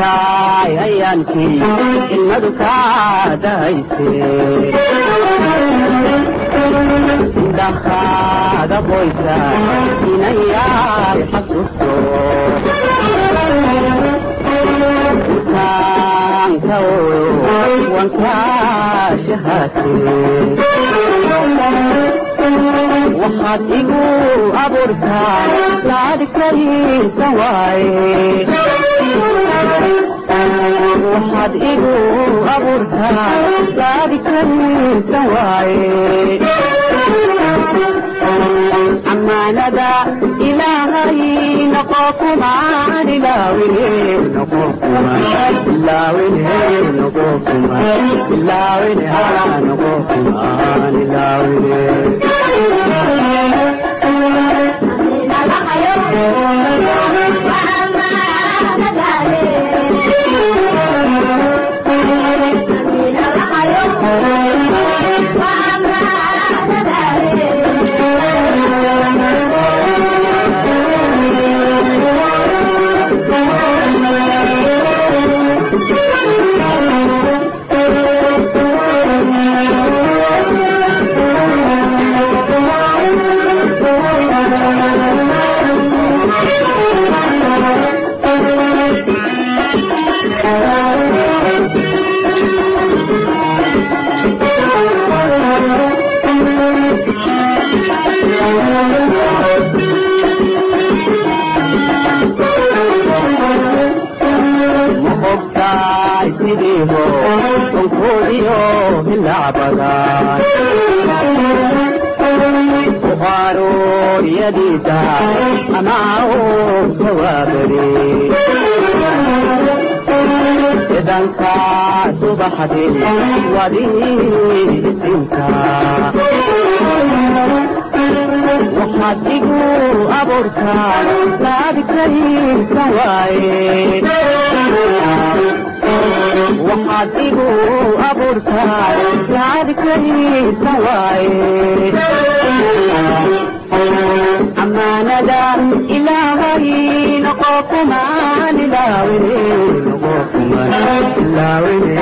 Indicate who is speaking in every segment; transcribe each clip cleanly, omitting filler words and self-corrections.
Speaker 1: Ogtahay ayaankii ilmadu kaadahayse indhahaaga qoysa inayaay xasuusto utaanka oyo wankaashahaate waxaad igu abuurtaa laadkaysa waaye waxaad igu abuurtaa laadkaysa waaye amaanada ilaahay noqo kumaan ilaawine noqo kumaan ilaawine noqo kumaan ilaawine haa noqo kumaan ilaawine. Ma ogtahay sidiiho onkoodiyo hilaabadan uqaarooriyadiisa ama awkawaaberi edanka subaxdii wadii isinka waxaad igu abuurtaa laadkaysa waaye waxaad igu abuurtaa laadkaysa waaye amaanada ilaahay noqo kumaan ilaawine noqo kumaan ilaawine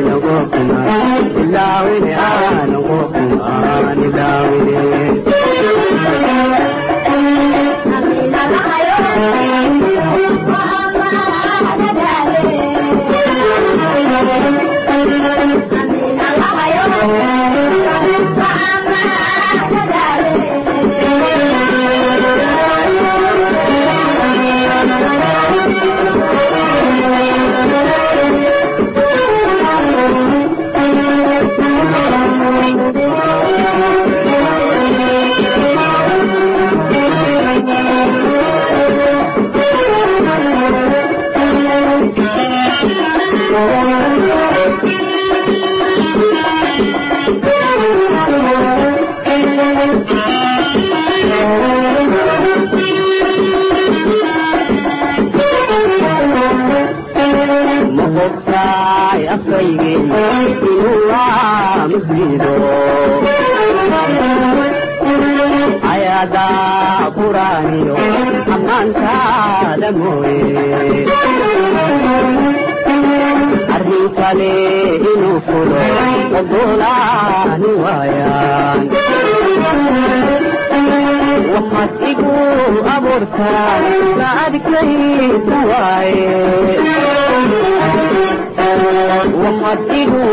Speaker 1: noqo kumaan ilaawine aa noqo kumaan ilaawine. Ma ogtahay afkaygii inuu aamusliido ayada quraaniyo ammaantaada mooye arrin kale inuu fulo ogolaani waayaan waxaad igu abuurtaa laadkaysa waaye waxaad igu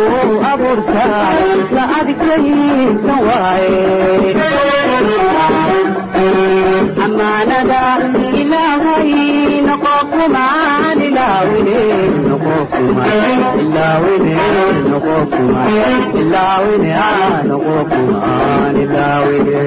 Speaker 1: abuurtaa laadkaysa waaye amaanada ilaahay noqo kumaan ilaawine noqo kumaan ilaawine noqo kumaan ilaawine aa noqo kumaan ilaawine.